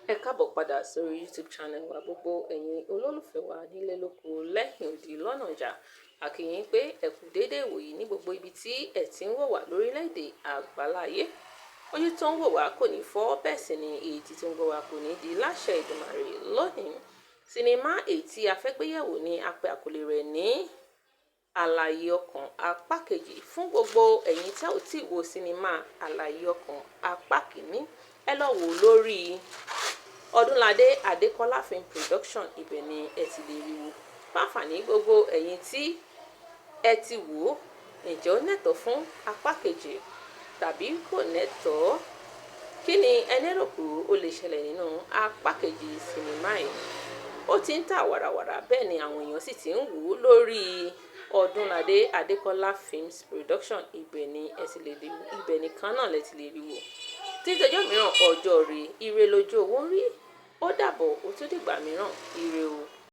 Ẹ káàbọ̀ padà sórí YouTube channel wa. Gbogbo ẹ̀yin olólùfẹ́ wa nílé, lóko, lẹ́yìn odi, lọ́nà ọjà, a kí yín pé ẹ kú déédéé ìwòyí ní gbogbo ibi tí ẹ ti ń wò wá lórílẹ̀‐èdè àgbáláyé. Ojú tó ń wò wá kò ní fọ́, bẹ́ẹ̀ sì ni etí tó ń gbọ́ wá kò ní di láṣẹ Èdùmàrè. Lónìí, sinimá èyí tí a fẹ́ gbéyẹ̀wò ní a pè àkọlé rẹ̀ ní Àlàyé Ọkàn apá kejì. Fún gbogbo ẹ̀yin tí ò tí ì wo sinimá Àlàyé Ọkàn apá kìíní, ẹ lọ wò lórí Ọdúnládé Adékọ́lá Film Production, ibẹ̀ ni ẹ ti lè rí wò. Fáfàní gbogbo ẹ̀yin tí ẹ ti wò ó, ǹjẹ́ ó nẹ̀tọ́ fún apá kejì tàbí kò nẹ́tọ̀ọ́? Kí ni ẹ lérò pé ó lè ṣẹlẹ̀ nínú apá kejì sinimá yìí? Ó ti ń tà wàràwàrà, bẹ́ẹ̀ ni àwọn èèyàn sì ti ń wò ó lórí Ọdúnládé Adékọ́lá Films Production. Ibẹ̀ ni ẹ ti lè rí, ibẹ̀ nìkan náà lẹ ti lè rí wò. Títí ọjọ́ mìíràn, ọjọ́ rè, ire lójú owó ń rí. Ó dàbọ̀, ó tún dìgbà mìíràn, ire o.